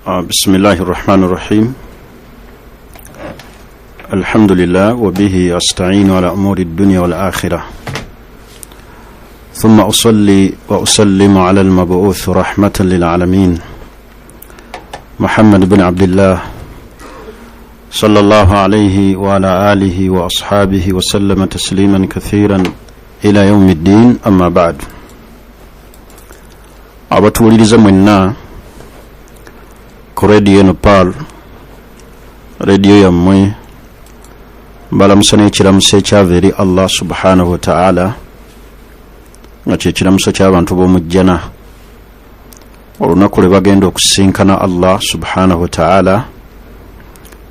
بسم الله الرحمن الرحيم الحمد لله وبه أستعين على أمور الدنيا والآخرة ثم أصلي وأسلم على المبعوث رحمة للعالمين محمد بن عبد الله صلى الله عليه وعلى آله وأصحابه وسلم تسليما كثيرا إلى يوم الدين أما بعد. Abatuwuliriza mwenna ku rediyo eno Pearl, rediyo yammwe, mbalamusa n'ekiramuso ekyava eri Allah subhanahu wa ta'ala, nga kye kiramuso ky'abantu b'omu jjana olunaku lwe bagenda okusisinkana Allah subhanahu wa ta'ala.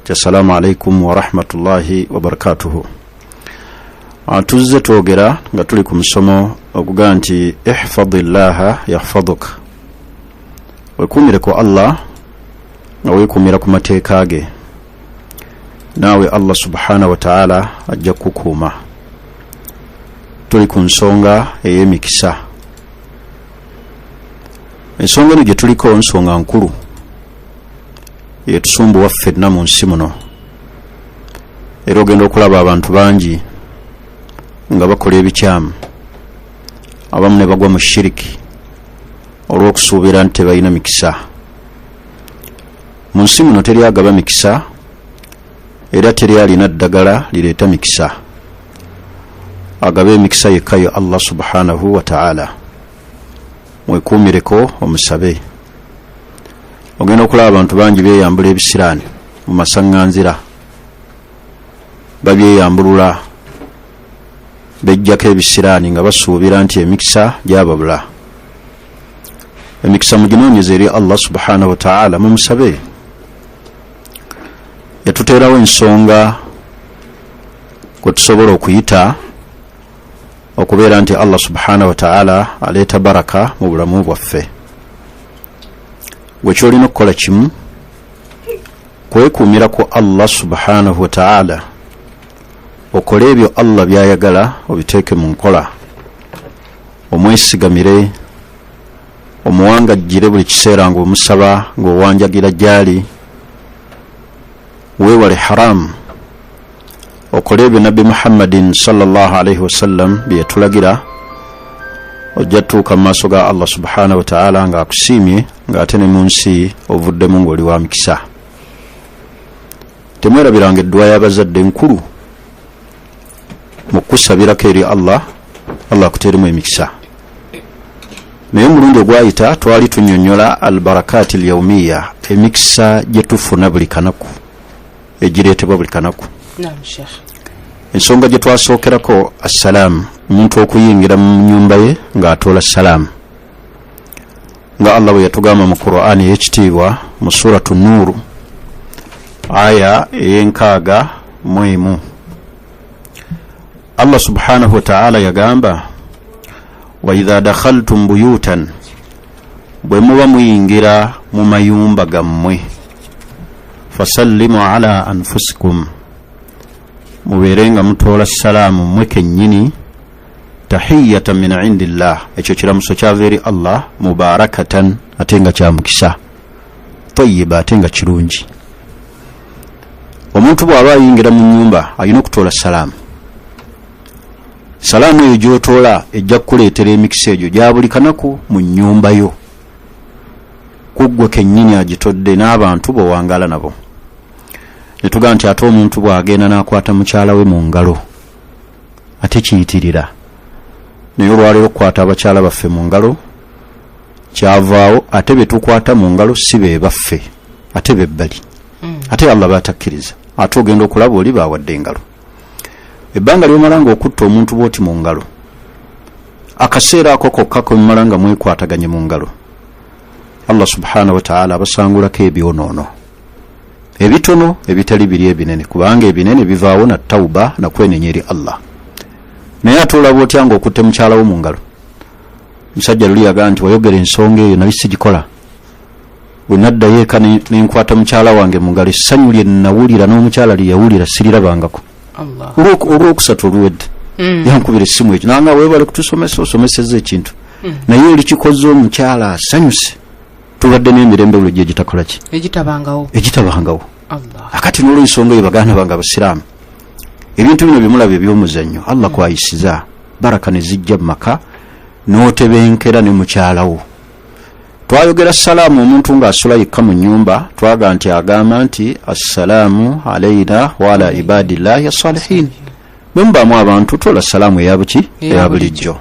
Assalamu alaikum wa rahmatullahi wa barakatuhu. Tuzze twogera nga tuli ku musomo oguga nti ihfadillaha yahfaduk, wekuumireko Allah nga weekuumira ku mateeka ge, naawe Allah subhanahu wa ta'ala ajja kukuuma. Tuli ku nsonga ey'emikisa. Ensonga eno gye tuliko nsonga nkulu yetusumbuwa ffenna mu nsi muno, era ogenda okulaba abantu bangi nga bakola ebikyamu, abamu ne bagwa mu shiriki olw'okusuubira nti tebalina mikisa. Mu nsi muno teri agaba mikisa, era teri alina ddagala lireeta mikisa. Agaba emikisa yekka ye Allah subhanahu wa ta'ala. Mwekuumireko omusabe. Ogenda okulaba abantu bangi beeyambula ebisiraani mu masaŋŋanzira, babyeyambulula, bejjako ebisiraani nga basuubira nti emikisa gyababula. Emikisa muginoonyeze eri Allah subhanahu wa ta'ala, mumusabe. Yatuteerawo ensonga kwe tusobola okuyita okubeera nti Allah subhanahu wa ta'ala aleeta baraka mu bulamu bwaffe. Gwe kyolina okukola kimu, kwekuumira ku Allah subhanahu wa ta'ala, okole ebyo Allah byayagala obiteeke mu nkola, omwesigamire, omuwangajjire buli kiseera ng'omusaba, ng'owanjagira gy'ali, weewale haramu, okole ebyo Nabbi Muhammadin sallallahu alaihi wasallam bye yatulagira, ojja tuuka mu maaso ga Allah subhanahu wa ta'ala ng'akusiimye, ng'ate ne mu nsi ovuddemu ng'oli wa mikisa. Temwerabiranga eddwa y'abazadde enkulu mu kusabirako eri Allah, Allah akuteeremu emikisa. Naye omulundi ogwayita twali tunnyonnyola albarakaati alyawmiya, emikisa gye tufuna buli kanaku, egireetebwa buli kanaku. Naam Sheikh. Ensonga gye twasookerako assalaamu, omuntu okuyingira mu nnyumba ye ng'atoola salaamu, nga Allah bwe yatugamba mu Qur'ani ey'ekitiibwa mu suratu Nuuru aya ey'e61. Allah subhanahu wa ta'ala yagamba, wa idha dakhaltum buyutan, bwe muba muyingira mu mayumba gammwe, fasallimu ala anfusikum, mubeere nga mutoola salaamu mmwe kennyini, tahiyatan min indillah, ekyo kiramuso kyava eri Allah, mubarakatan, ate nga kya mukisa, tayyiba, ate nga kirungi. Omuntu bw'aba ayingira mu nnyumba alina okutoola salaamu. Salaamu eyo gy'otoola ejja kukuleetera emikisa egyo gya buli kanaku mu nnyumba yo, ku ggwe kennyini agitodde n'abantu b'owangaala nabo. Ne tugamba nti ate omuntu bw'agenda n'akwata mukyala we mu ngalo ate kiyitirira. Naye olwaleero okukwata abakyala baffe mu ngalo kyavaawo, ate be tukwata mu ngalo si be baffe, ate bebbali, ate Allah batakkiriza. Ate ogenda okulaba oli baawadde engalo. Ebbanga ly'omala ng'okutta omuntu bw'oti mu ngalo, akaseera ako kokka kemumala nga mwekwataganye mu ngalo, Allah subhanahu wa ta'ala abasangulako ebyonoono ebitono ebitali biri ebinene, kubanga ebinene bivaawo na tawuba na kwenenya eri Allah. Naye ate olaba otya ng'okutte mukyala wo mu ngalo? Musajja luli yagamba nti wayogera ensonga eyo nali sigikola, bwe naddayo eka ne nkwata mukyala wange mu ngalo, essanyu lye nawulira n'omukyala lye yawulira sirirabangako. Olwokusatu oluwedde yankubira essimu ekyo nanga weebale kutusomesa, osomesezza ekintu, naye oli kikoze omukyala asanyuse. Tubadde n'emirembe bulijjo egitakola ki? Egitabangawo. Egitabangawo. Allah. Akati n'olwensonga eyo, baganda bange abasiraamu, ebintu bino byemulaba eby'omuzannyo, Allah kwayisiza baraka ne zijja mu maka n'otebenkera ne mukyalawo. Twayogera salaamu omuntu ng'asula yekka mu nnyumba, twaga nti agamba nti assalaamu alaina wa ala ibadillahi assalihin. Bwe mubaamu abantu, tola salaamu eyabuki? Eya eya bulijjo.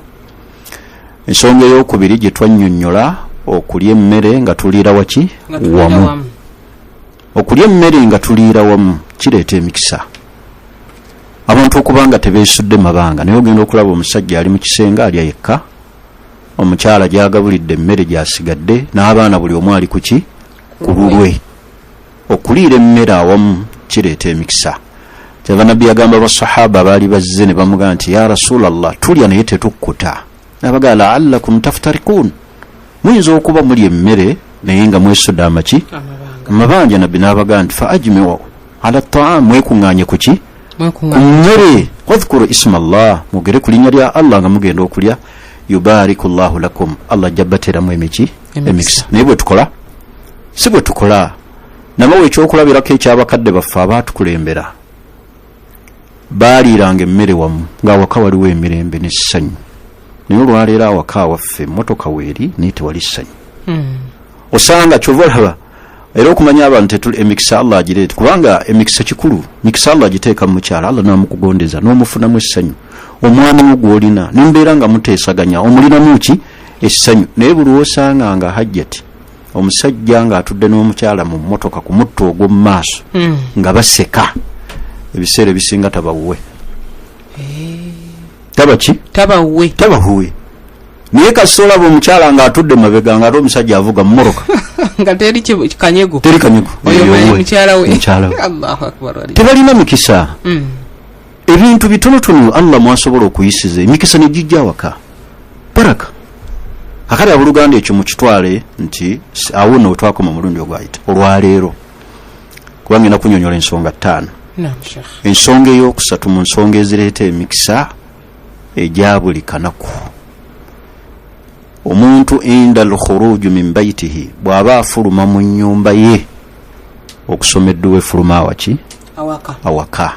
Ensonga eyokubiri gye twannyonnyola, okulya emmere nga tuliira waki? Nga tuliira wamu. Wamu. Okulya emmere nga tuliira wamu kireeta emikisa, abantu okuba nga tebeesudde mabanga. Naye ogenda okulaba omusajja ali mu kisenge alya yekka, omukyala gyagabulidde emmere gyasigadde, n'abaana buli omu ali kuki? Ku lulwe. Okuliira emmere awamu kireeta emikisa. Kyava Nabbi yagamba basahaba abaali bazze ne bamugamba nti, ya Rasulallah, tulya naye tetukkuta. Nabagaa, laallakum taftarikun, muyinza okuba mulya emmere naye nga mwesudde amaki? Amabanga. Amabanja. Nabbi n'abagaa nti, fa ajmiu ala taam, mwekuŋŋaanye ku ki? Ku Mwekuŋŋaanye. mmere. Wadhkuru isma Allah, mwogere ku linnya lya Allah nga mugenda okulya, yubariku llahu lakum, Allah ajja bateeramu emiki? Emikisa. Emikisa. Naye bwe tukola si bwe tukola. Nabawa ekyokulabirako ekyabakadde baffe abaatukulembera, baaliiranga emmere wamu ng'awaka waliwo emirembe n'essanyu. Naye olwaleero awaka awaffe emmotoka weeri naye tewali ssanyu. Osanga kyova olaba era okumanya abantu emikisa Allah agireeta, kubanga emikisa kikulu. Mikisa Allah agiteeka mu mukyala, Allah namukugondeza n'omufunamu essanyu, omwami wo gw'olina nembeera nga muteesaganya, omulinamu ki? Essanyu. Naye buli wosanga nga hajjati omusajja ng'atudde n'omukyala mu mmotoka ku mutto ogw'omu maaso nga baseka, ebiseera ebisinga tabawuwe. Taba ki? Tabawuwe. Tabahuwe. Naye kasita olaba omukyala ng'atudde mabega nga ate omusajja avuga mu mmotoka nga teri kanyego, teri kanyego, oyo Oyo manyi wuwe. Mukyala we. Mukyala we. Allahu akbar wali. Tebalina mikisa. Ebintu bitonotono Allah mwasobola okuyisiza emikisa negijja awaka, baraka. Akati abooluganda, ekyo mukitwale nti awo nno wetwakoma omulundi ogwayita. Olwaleero kuba ngenda kunyonyola ensonga 5. Naam, Sheikh. Ensonga eyokusatu mu nsonga ezireeta emikisa egya buli kanaku, omuntu inda alkhuruju min baitihi, bw'aba afuluma mu nnyumba ye, okusoma edduwa efuluma awaki? Awaka. Awaka.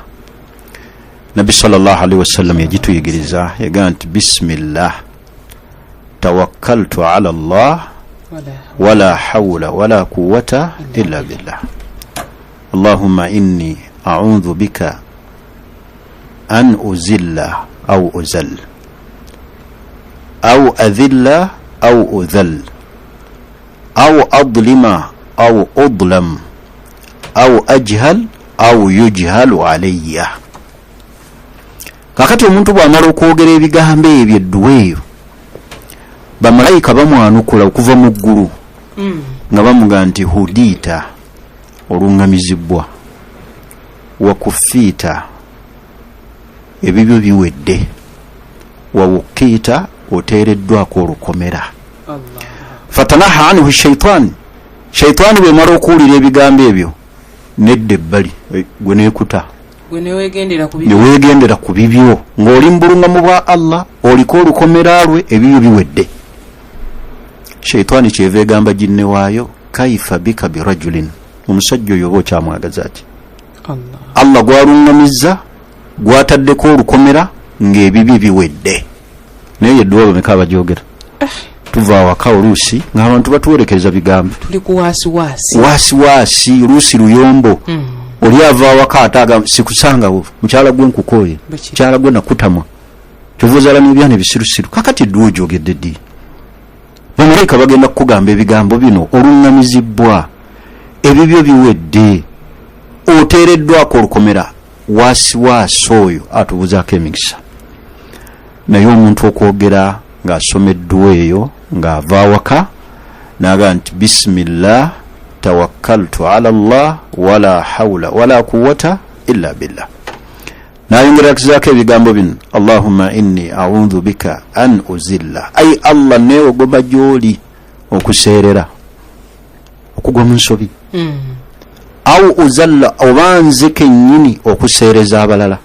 Nabbi sallallahu alaihi wasallam yagituyigiriza, yagamba nti, bismillah tawakkaltu ala Allah wala wala hawla wala quwata illa billah, allahumma inni audhu bika an uzilla au uzal au adhilla au udhal au adlima au udlam au ajhal au yujhalu alayya. Kakati omuntu bw'amala okwogera ebigambo ebyo, edduwa eyo, bamalayika bamwanukula okuva mu ggulu nga bamuga nti, hudiita, oluŋŋamizibwa, wakufiita, ebibyo biwedde, wawukiita, oteereddwako olukomera. Allah. Fatanaha anhu shaitaani, shaitaani bwemala okuwulira ebigambo ebyo nedda ebbali, gwe neekuta. Gwe newegendera ku bibyo. Neweegendera ku bibyo ng'oli mu bulungamu bwa Allah, oliko olukomera lwe, ebibyo biwedde. Shaitaani kyeva egamba ginne waayo, kaifa bika birajulin, omusajja oyo oba okyamwagaza ki? Allah. Allah gwaluŋŋamizza, gwataddeko olukomera ng'ebibi biwedde. Naye edduwa bameka abagyogera? Tuva awaka oluusi ng'abantu batuwerekereza bigambo. Tuli ku waasiwaasi. Waasiwaasi, oluusi luyombo. Oli ava awaka ate agamba, sikusangawo, mukyala gwe nkukooye. Bwekiri. Mukyala gwe nakutamwa, kyova ozaala n'ebyana ebisirusiru. Kakati edduwa ogyogedde ddi? Bamalayika bagenda kukugamba ebigambo bino, oluŋŋamizibwa, ebibyo biwedde, oteereddwako olukomera. Waasiwaasi oyo atubuzaako emikisa. Naye omuntu okwogera ng'asoma edduwa eyo ng'ava awaka n'agamba nti, bismillah tawakkaltu ala Allah wala hawla wala quwata illa billah, nayongerazaako ebigambo bino, allahumma inni audhu bika an uzilla, ai Allah, neewogoma gy'oli okuseerera, okugwa mu nsobi, au uzalla, oba nze kennyini okuseereza abalala.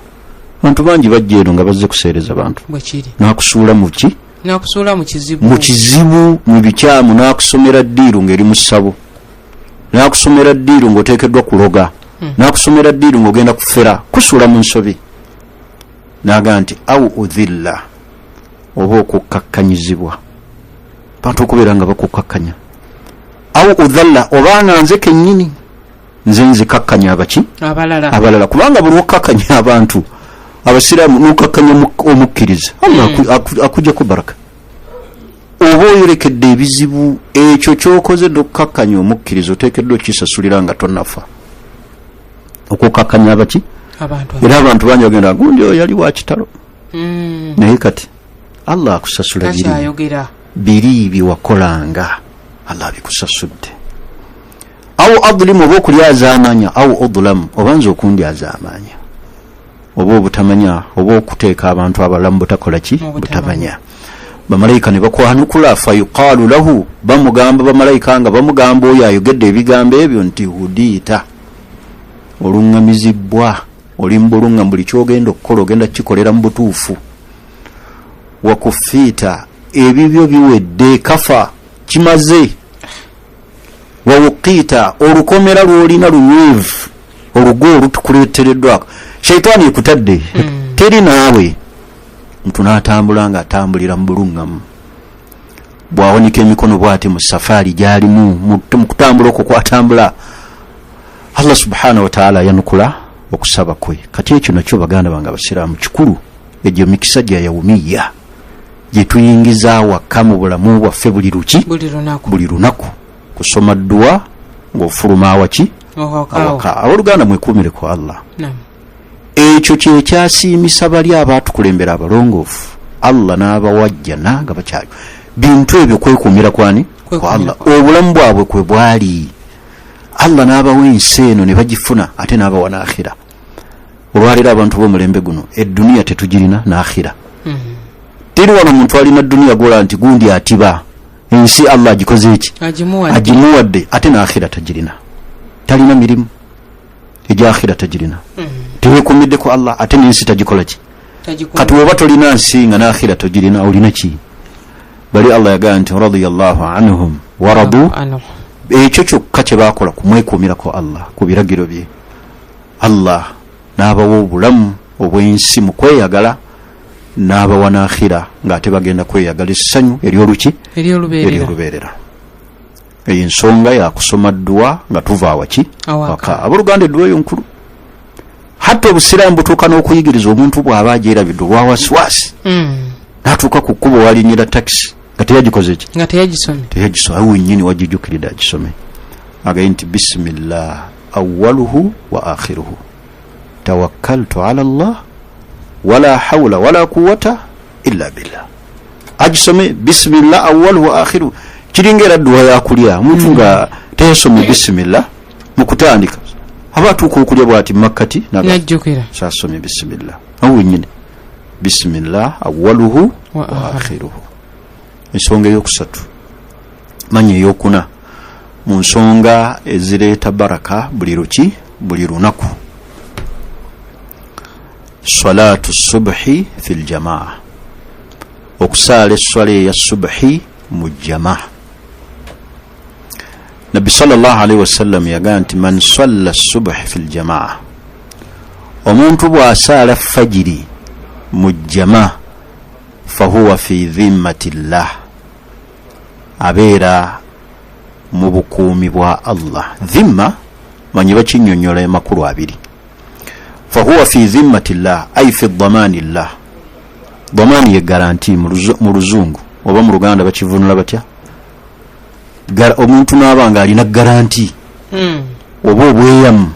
Bantu bangi bajja eno nga bazze kuseereza bantu. Bwekiri. Nakusuula mu ki? Nakusuula mu kizibu, Mu kizibu, mu bikyamu. N'akusomera ddiiru ng'eri mu ssabo, n'akusomera ddiiru ng'oteekeddwa kuloga, n'akusomera ddiiru ng'ogenda kufera, kusuula mu nsobi. N'agamba nti au udhilla, oba okukkakkanyizibwa, bantu okubeera nga bakukkakkanya, au udhalla, oba nga nze kennyini nze nzikakkanya abaki? Abalala. Abalala. Kubanga buli lwokkakkanya abantu abasiraamu, nokakkanya omukkiriza, Allah akuggyako baraka, oba oyolekedde ebizibu. Ekyo kyokoze nokkakkanya omukkiriza, oteekeddwa okisasulira nga tonafa, okukkakkanya abaki? Abantu. Era abantu bangi bagenda, gundi oyo yali wa kitalo, naye kati Allah akusasula biri Takyayogera. Biri byewakolanga, Allah abikusasudde. Au adlimu, oba okulyazaamanya, au udlamu, oba nze okundyazaamanya, oba obutamanya, oba okuteeka abantu abalala mu butakola ki? Mu butamanya. Butamanya. Bamalayika ne bakwanukula, fayuqaalu lahu, bamugamba, bamalayika nga bamugamba oyo ayogedde ebigambo ebyo nti hudiita, oluŋŋamizibwa, oli mu buluŋŋamu, buli kyogenda okukola ogenda kukikolera mu butuufu, wakufiita, ebibyo biwedde, kafa, kimaze, wawukiita, olukomera lwolina lunywevu, olugo olutukuleetereddwako shaitaani ekutadde teri naawe. Muntu n'atambula nga atambulira mu buluŋŋamu, bw'awanika emikono bw'ati mu safaari gy'alimu, mu kutambula okwo kwatambula, Allah subhanahu wataala ayanukula okusaba kwe. Kati ekyo nakyo, baganda bange abasiraamu, kikulu. Egyo mikisa gya yawumiya gye tuyingiza awaka mu bulamu bwaffe buli luki? Buli lunaku. Buli lunaku kusoma dduwa ng'ofuluma awaki? Awakawo. Awaka. Abooluganda, mwekuumire ku Allah. Ekyo kyekyasiimisa bali abaatukulembera abalongoofu, Allah n'abawajjana nga bakyali bintu ebyo, kwekuumira kwani? Kwa Kwekuumira Allah. kwa Obulamu bwabwe kwe bwali, Allah n'abawa ensi eno ne bagifuna, ate n'abawa n'akhira. Olwaleero abantu b'omulembe guno edduniya tetugirina, n'akhira teri. Wano omuntu alina duniya gola nti gundi atiba ensi, Allah agikoze eki? Agimuwadde. Agimuwadde, ate n'akhira tagirina, talina mirimu egyakhira, tagirina, tewekuumiddeko Allah, ate n'ensi tagikola ki? Kati woba tolina nsi nga n'akhira togirina, olina ki? Bali Allah yagamba nti radiyallahu anhum waradu. Anhu. Ekyo kyokka kye bakola kumwekuumirako Allah ku biragiro bye, Allah n'abawa obulamu obw'ensi mu kweyagala, n'abawa n'akhira ng'ate bagenda kweyagala essanyu eryoluki? Eryolubeerera. Eryolubeerera. Eyo ensonga yakusoma dduwa nga tuva awaki? Awaka. Waka. Abooluganda, edduwa eyo nkulu. Hatta obusiraamu butuuka n'okuyigiriza omuntu bw'aba agyerabidde olwawasiwasi, n'atuuka ku kkubo walinyira takisi nga teyagikoze ki? Nga teyagisomye. Teyagisome, awo wennyini wagijjukiridde agisome, agaye nti bisimillah awaluhu wa akhiruhu, tawakkaltu ala llah, wala hawula wala quwata illa billah. Agisome bisimillah awaluhu wa akhiruhu. Kiringa era dduwa yakulya, omuntu nga teyasomye bisimillah mu kutandika, aba atuuka okulya bwati makkati Najjukira. Sasomye bisimillah. Awo wennyini bisimillah awaluhu wa wa akhiruhu. Akhiruhu. Ensonga eyokusatu, manya eyokuna mu nsonga ezireeta baraka buli luki, buli lunaku, salatu subuhi fi ljamaa, okusaala esswala eya subuhi mu jamaa. Nabbi salllah alaihi wasallam yagamba nti man salla subuhi fi ljamaa, omuntu bw'asaala fajiri mu jama, fahuwa fi dhimmati llah, abeera mu bukuumi bwa Allah. Dhimma manyi bakinyonyola emakulu abiri. Fahuwa fi dhimmati llah ay fi damani llah. Damani ye garanti mu luzungu, oba mu Luganda bakivunula batya? Omuntu naaba nga alina garanti oba obweyamu.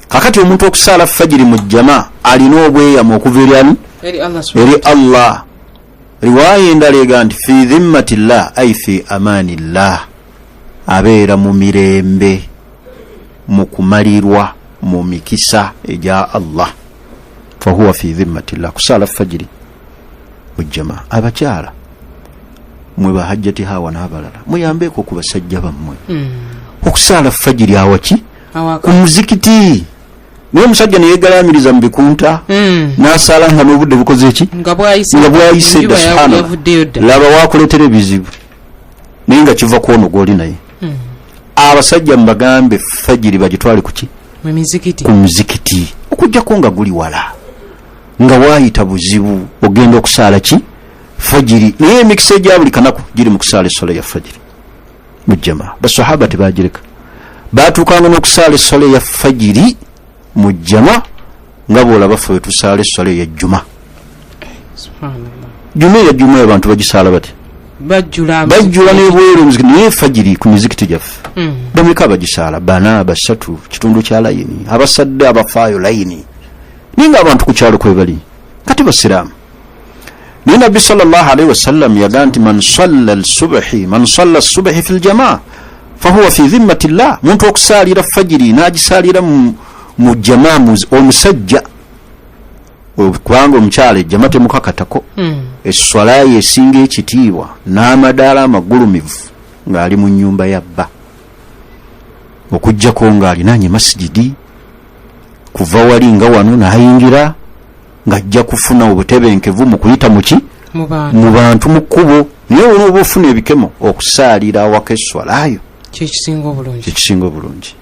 Kakati omuntu okusaala fajiri mu jama alina obweyamu okuva eri ani? Eri Allah. Eri Allah. Riwaaya endala ega nti fi dhimmati llah ay fi amaani llah, abeera mu mirembe, mu kumalirwa, mu mikisa egya Allah. Fahuwa fi dhimmati llah, kusaala fajiri mu jama. Abakyala mwe bahajjati hawa n'abalala, muyambeeko ku basajja bammwe okusaala fajiri awaki? Awaka. Ku muzikiti. Naye omusajja neyegalamiriza mu bikunta n'asaala nga n'obudde bukoze ki, nga bwayise nga bwayise enjuba dda. Subhanallah. Yavuddeyo dda. Laba wakuleetera ebizibu, naye nga kiva kwono gwoli naye. Abasajja mubagambe fajiri bagitwale kuki? Mu mizikiti. Ku muzikiti, okujjako nga guli wala nga waayita buzibu ogenda okusaala ki? Fajiri. Naye emikisa egya buli kanaku giri mu kusaala essola ya fajiri mu jama. Basahaba tebagireka, batuukanga n'okusaala essola eya fajiri mu jama nga bwolaba ffe wetusaala essola eya juma. Subhanallah. Juma eya juma abantu bagisaala batya? Bajjula. Bajjula n'ebweru omuzikiti. Naye fajiri ku mizikiti gyaffe bameka abagisaala? Bana, basatu, kitundu kya layini, abasadde abafaayo layini, naye nga abantu ku kyalo kwe bali kati basiraamu. Naye Nabbi sallallahu alaihi wasallam yagaa nti man salla lsubuhi, man salla subuhi fi ljamaa fahuwa fi dhimmati llah. Muntu okusaalira fajiri n'agisaalira mu jamaa, omusajja, kubanga omukyala ejjama temukakatako, esswala ye esinga ekitiibwa n'amadaala amagulumivu ng'ali mu nnyumba ya bba, okugjako ng'alinaanye masigidi kuva wali nga wano n'ayingira ng'ajja kufuna obutebenkevu mu kuyita muki? Mu bantu. Mu bantu, mu kkubo. Naye olwoba ofuna ebikemo, okusaalira awaka esswalayo kyekisinga obulungi. Kyekisinga obulungi.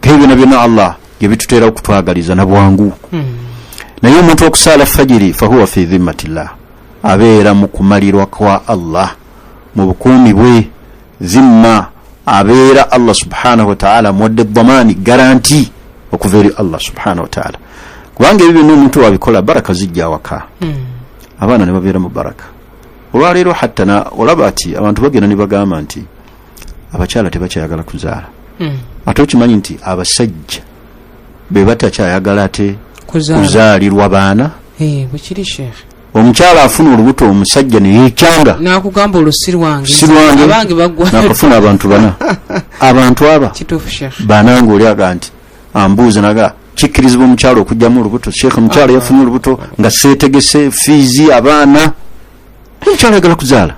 Kebyo byonna byonna Allah gebituteera okutwagaliza na bwangu. Naye omuntu okusaala fajiri, fahuwa fi dhimmatillah, abeera mu kumalirwa kwa Allah, mu bukuumi bwe zimma, abeera Allah subhanahu wataala amuwadde damaani, garanti okuva eri Allah subhanahu wataala. Kubanga ebyo byonna omuntu wabikola, baraka zijja awaka, abaana ne babeera mu baraka. Olwaleero hatta olaba ati abantu bagenda ne bagamba nti abakyala tebakyayagala kuzaala. Ate okimanyi nti abasajja be batakyayagala ate kuzaala. Kuzaalirwa baana. Eh, bwekiri, sheekh. Omukyala afuna olubuto, omusajja neyekyanga. Nakugamba olwo si lwange. Si lwange. Abange baggwa. Nakafuna abantu bana, abantu aba Kituufu, sheekh. Bananga oli aga nti ambuuza naga kikkirizibwa omukyala okugjamu olubuto? Sheekh, omukyala yafunye olubuto nga seetegese fiizi abaana, omukyala ayagala kuzaala.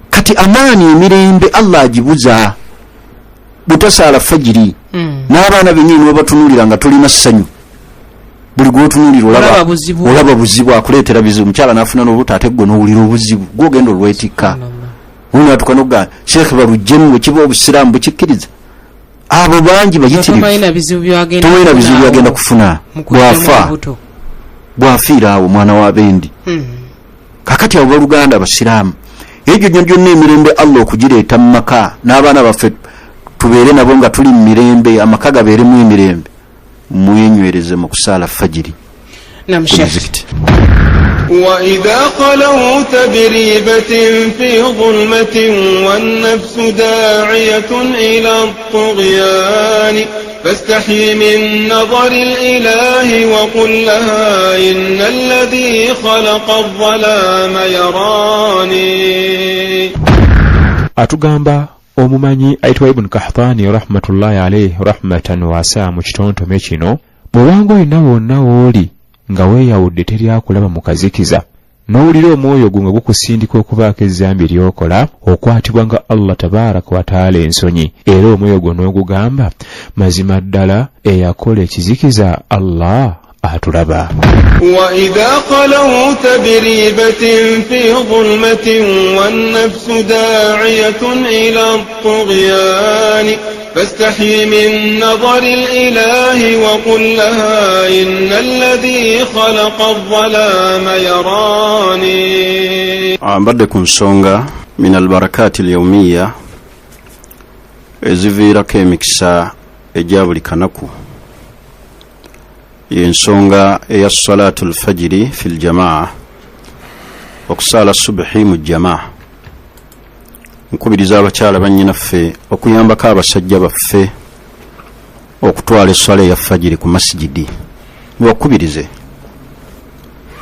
Kati amaani, emirembe Allah agibuza butasaala fajiri. N'abaana benyini nobatunuulira nga tolina ssanyu, buli gwotunuulira olaba olaba buzibu. Olaba buzibu, akuleetera bizibu. Omukyala n'afuna n'olubuto, ate gwe n'owulira obuzibu, gwogenda olwetikka. Subhanallah. Unatuka nokugaa sheekh baluggyemu, bwekiba obusiraamu bukikkiriza, abo bangi bayitirivu. Tomalina bizibu byagenda Tomalina bizibu byagenda kufuna mu kugyamu bwafa olubuto. Bwafiira awo omwana wa bendi. Kakati abo baluganda abasiraamu, egyo gyonna gyonna emirembe Allah okugireeta mu maka n'abaana baffe tubeere nabo nga tuli mu mirembe, amaka gabeeremu emirembe, mwenywereze mu kusaala fajiri Nam ku sheekh. muzikiti. وإذا خلوت بريبة في ظلمة والنفس داعية إلى الطغيان، فاستحي من نظر الإله وقل لها إن الذي خلق الظلام يراني. Atugamba omumanyi ayitibwa Ibuni Kahtani rahmatullahi alaihi rahmatan wasa mu kitontome kino: bw'obanga olina wonna w'oli nga weeyawudde, teryakulaba mu kazikiza, n'owulira omwoyo gwo nga gukusindika okubaako ezzambi ly'okola, okwatibwa nga Allah tabaaraka wataala ensonyi, era omwoyo gwo n'ogugamba, mazima ddala eyakola ekizikiza Allah atulaba. وإذا خلوت بريبة في ظلمة والنفس داعية إلى الطغيان، فاستحي من نظر الإله وقل لها إن الذي خلق الظلام يراني. Mbadde ku nsonga min albarakaati alyaumiya, eziviirako emikisa egya buli kanaku, yensonga eya salatu lfajiri fi ljamaa, okusaala subuhi mu jamaa. Nkubiriza abakyala bannyinaffe okuyambako abasajja baffe okutwala esswala eya fajiri ku masigidi. Mubakubirize,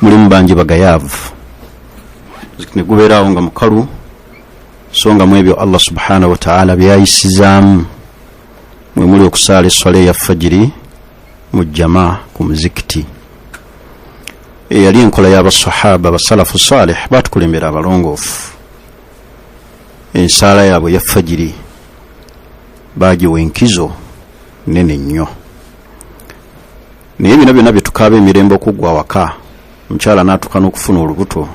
mulimu bangi bagayaavu, ne gubeeraawo nga mukalu. So nga mu ebyo Allah subhanahu wataala byayisizaamu mwe muli okusaala esswala eya fajiri mu jama ku muzikiti, eyali enkola y'abasahaba, basalafu salih, batukulembera abalongoofu. Ensaala yaabwe eya fajiri bagiwa enkizo nene nnyo. Naye bino byonna byetukaaba emirembe okuggwa awaka, omukyala n'atuuka n'okufuna olubuto,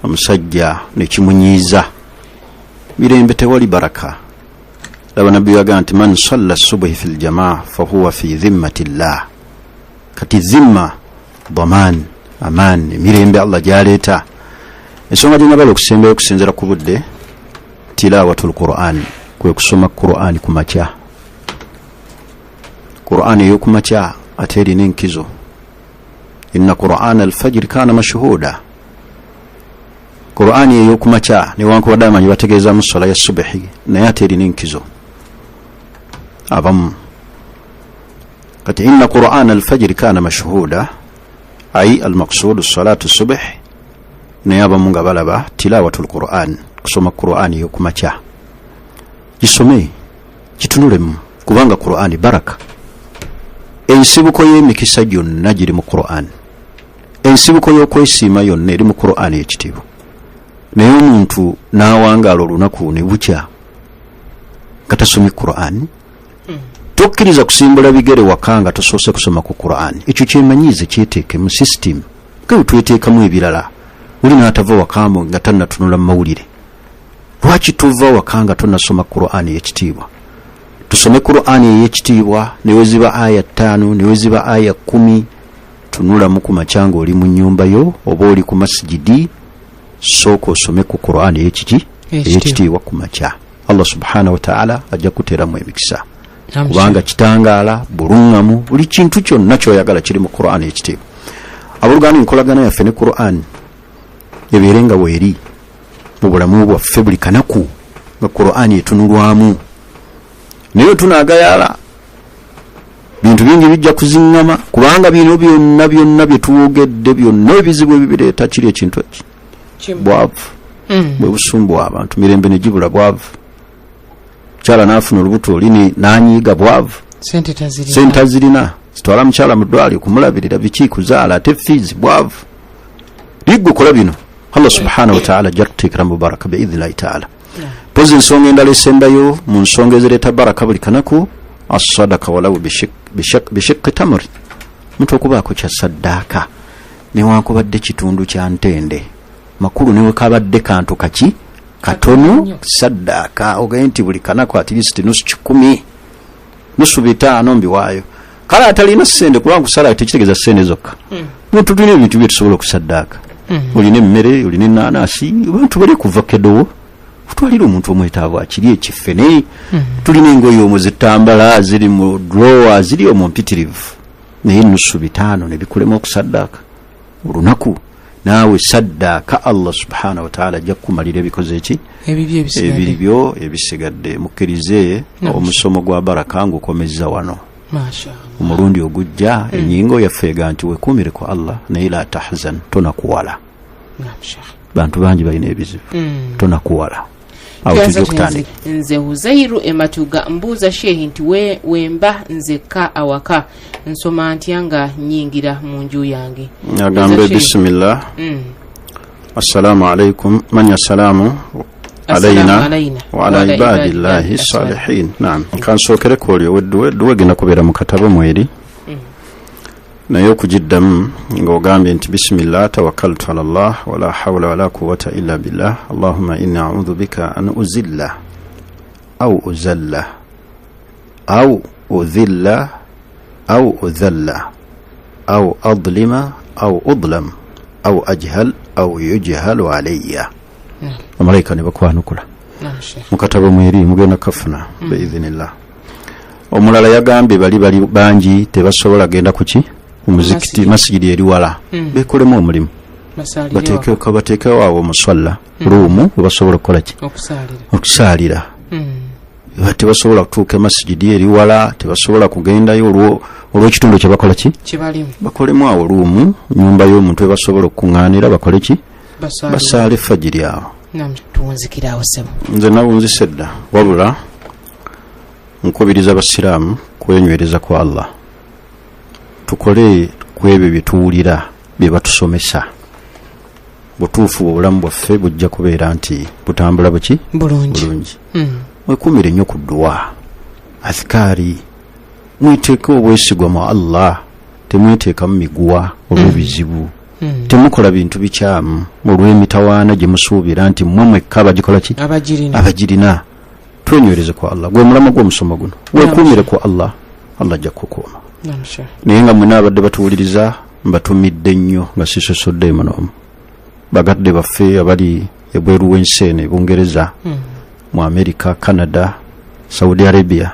omusajja nekimunyiiza, mirembe tewali baraka. Laba Nabbi yagamba nti man salla subuhi fi ljamaa fahuwa fi dhimmati llah. Kati dhimma daman aman, emirembe Allah gyaleeta. Ensonga gyenjagala okusembayo okusinzira ku budde, tilawatul Quran, kwe kusoma Quran ku makya. Quran ey'okumakya ate erina enkizo. Inna Quran alfajiri kana mashhuda. Quran ey'okumakya newankubadde amanyi bategeezaamu swala ya subuhi, naye ate erina enkizo abamu. Kati inna Quran alfajiri kana mashhuda, ai almaqsudu salatu subuh, naye abamu nga balaba tilawatul Quran, kusoma Quran ey'okumakya. Gisome, kitunulemu, kubanga Quran baraka. Ensibuko y'emikisa gyonna giri mu Quran. Ensibuko y'okwesiima yonna eri mu Quran ekitiibwa. Naye omuntu n'awangaala olunaku ne bukya nga tasomye Quran. Tokkiriza kusimbula bigere waka nga tosoose kusoma ku Quran. Ekyo kyemanyiize, kyeteeke mu system nga bwe tweteekamu ebirala. Oli n'atava waka nga tannatunula mu mawulire. Lwaki tova waka nga tonnasoma Quran ey'ekitiibwa? Tusome Quran ey'ekitiibwa, ne we ziba aya 5, ne we ziba aya 10. Tunulamu ku makya ng'oli mu nnyumba yo oba oli ku masijidi, sooka osome ku Quran ey'ekiki? Ey'ekitiibwa ku makya. Allah subhanahu wa ta'ala ajja kuteeramu emikisa, kubanga kitangaala, bulungamu, buli kintu kyonna ky'oyagala kiri mu Quran ey'ekitiibwa. Abooluganda, enkolagana yaffe ne Quran ebeere nga weeri mu bulamu bwaffe buli kanaku, nga Quran etunulwamu. Naye tunaagayaala, bintu bingi bijja kuziŋŋama, kubanga bino byonna byonna bye tuwogedde byonna ebizibu ebibireeta kiri ekintu eki bwavu. Bwe busumbuwa abantu, mirembe ne gibula bwavu. Mukyala n'afuna olubuto oli n'anyiiga bwavu, sente tazirina, zitwala mukyala mu ddwaliro kumulabirira, biki, kuzaala, ate fees, bwavu. Ligwe kola bino, Allah subhanahu wa ta'ala ajja kuteekera mu baraka biidhnillahi ta'ala. Mpozi ensonga endala esembayo mu nsonga ezireeta baraka buli kanaku, assadaka walawu bishiqqi tamri, omuntu okubaako kya saddaaka newankubadde kitundu kya ntende, makulu newekabadde kantu kaki katono, saddaaka ogaye nti buli kanaku at least nusu 1,000, nusu 5 mbiwaayo. Kale atalina ssente, kubanga kusala tekitegeeza ssente zokka. Muntu tulina ebintu bye tusobola okusaddaaka. Olina emmere, olina ennaanasi, abantu bali kuva kedowo otwalira omuntu omwetaavu akiri ekifene. Tulina engoye omwo zitambala ziri mu drawer, ziri omwo mpitirivu, naye nusu 5 ne bikulema okusaddaaka olunaku. Naawe saddaaka, Allah subhanahu wa ta'ala ajja kukumalira ebikoze eki ebibyo ebisigadde. Mukkirize omusomo gwa baraka ngukomezza wano. Omulundi ogujja ennyingo yaffe ega nti weekuumire ku Allah, naye la tahzan, tonakuwala. Bantu bangi balina ebizibu, tonakuwala. Awo tujja okutandika. Nze Huzairu Ematuga, mbuuza shehi nti wemba nzekka awaka nsoma ntya nga nnyingira mu nju yange? Agambe bisimillah, assalamu alaikum, manya assalamu alaina wa ala ibadillahi salihin. Naam, kansookereko oli ow'edduwa. Edduwa egenda kubeera mu katabo mweri, naye okugiddamu ng'ogambye nti bisimillah tawakkaltu ala Allah wala hawla wala quwwata illa billah allahumma inni a'udhu bika an uzilla au uzalla au udhilla au udhalla au adlima au udlam au ajhal au yujhalu alayya. Bamalayika ne bakwanukula mu katabo mweri, mugenda kafuna biidhinillah. Omulala yagambye bali bali bangi tebasobola genda kuki omuzikiti, masigidi eri wala, bekolemu omulimu, bateekewo awo omuswalla ruumu webasobola okukola ki, okusaalira. Tebasobola kutuuka emasigidi eri wala, tebasobola kugendayo olw'ekitundu kye bakola ki, bakolemu awo ruumu, nyumba y'omuntu webasobola okukuŋŋaanira, bakole ki, basaale fajiri awo. Nze nawunzise dda, wabula nkubiriza abasiraamu kwenywereza ku Allah, tukole ku ebyo bye tuwulira bye batusomesa. Butuufu obulamu bwaffe bujja kubeera nti butambula buki bulungi. Mwekuumire nnyo ku dduwa, azikaari, mwiteeke obwesigwa mu Allah. Temweteekamu miguwa olw'ebizibu. Temukola bintu bikyamu olw'emitawaana gye musuubira nti mmwe mwekka abagikola ki? Abagirina. Abagirina. Twenywereze ku Allah, gwe mulamwa gw'omusomo guno. Weekuumire ku Allah, Allah ajja kukukuuma. Naam, Sheikh. Naye nga mwena abadde batuwuliriza, mbatumidde nnyo nga sisosoddeemu n'omu. Bagadde baffe abali ebweru w'ensi eno, e Bungereza, mu Amerika, Canada, Saudi Arabia,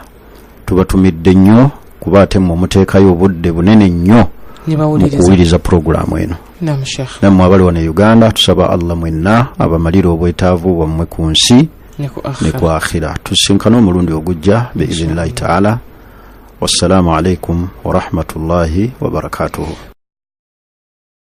tubatumidde nnyo kuba ate mmwe muteekayo obudde bunene nnyo Ne mu bawuliriza. kuwuliriza pulogulaamu eno. Naam, Sheikh. Nammwe abali wano e Uganda, tusaba Allah mwenna abamalire obwetaavu bwammwe ku nsi Ne ku ne akhira. ku akhira. Tusinkane omulundi ogujja biizinillahi taala. Wassalaamu alaikum warahmatullahi wabarakatuhu.